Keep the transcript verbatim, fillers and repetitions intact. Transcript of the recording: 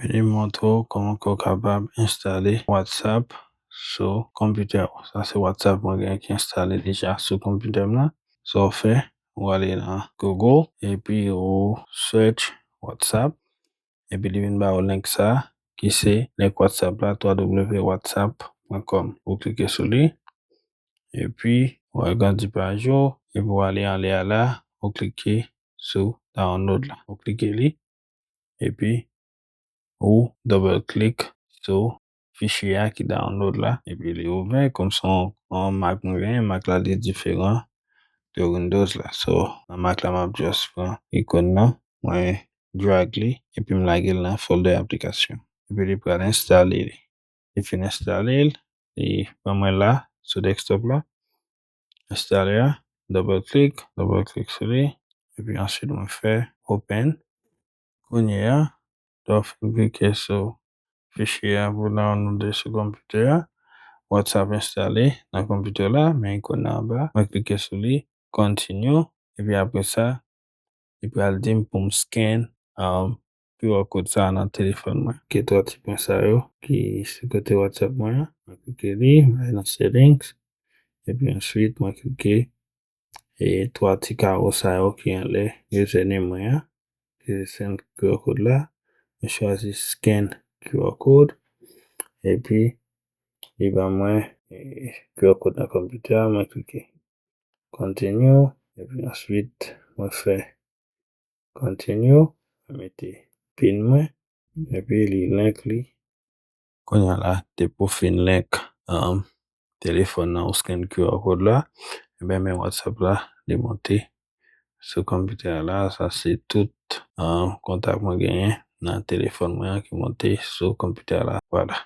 Vini m montre w kòman ke w kapab enstale WhatsApp sou konpitè w. Sa se WhatsApp mwen gen ki enstale deja sou konpitè m nan. Sa w fè, ou ale nan Google epi ou search WhatsApp. Epi li vin ba ou link sa ki se link WhatsApp la, w w w whatsapp point com. Ou klike sou li. Epi ou al grandi paj ou. Epi ou ale anlè a la. Ou klike sou download la. Ou klike li. Epi ou double click sou fichye a ki download la. Epi li ouvè. Kòm se yon, yon Mac mwen genyen, Mac la li diferan de Windows la. So, nan Mac la, m ap just pran ikòn nan, mwen drag li, epi m lage l nan folder aplikasyon. Epi li pral enstale li. Li fin enstale l, li ban mwen la, sou desktop la. Enstale a, double click, double click sou li, epi answit mwen fè open. Kounye a, lè w fin klike sou fichye a pou download sou konpitè a, WhatsApp enstale nan konpitè la, men ikòn nan anba, mwen klike sou li, continue, epi apre sa, li pral di m pou m scan, um, Q R code sa a nan telefòn mwen. Klike twa ti pwen sa yo ki sou kote WhatsApp mwen an. Mwen klike li, mwen ale nan settings. Epi answit, mwen klike e twa ti kawo sa yo ki anlè username mwen an. Ki se scan Q R code la. Mwen chwazi scan Q R code. Epi, li ban mwen e Q R code nan konpitè a, mwen klike continue. Epi answit, mwen fè continue. Mwen mete pin mwen. Epi li link li. Kounye a la, depi w fin link, um, telefòn nan ou scan Q R code la, ebyen men WhatsApp la, li monte sou konpitè a la. Sa se tout, um, kontak mwen genyen nan telefòn mwen an ki monte sou konpitè a la. Vwala.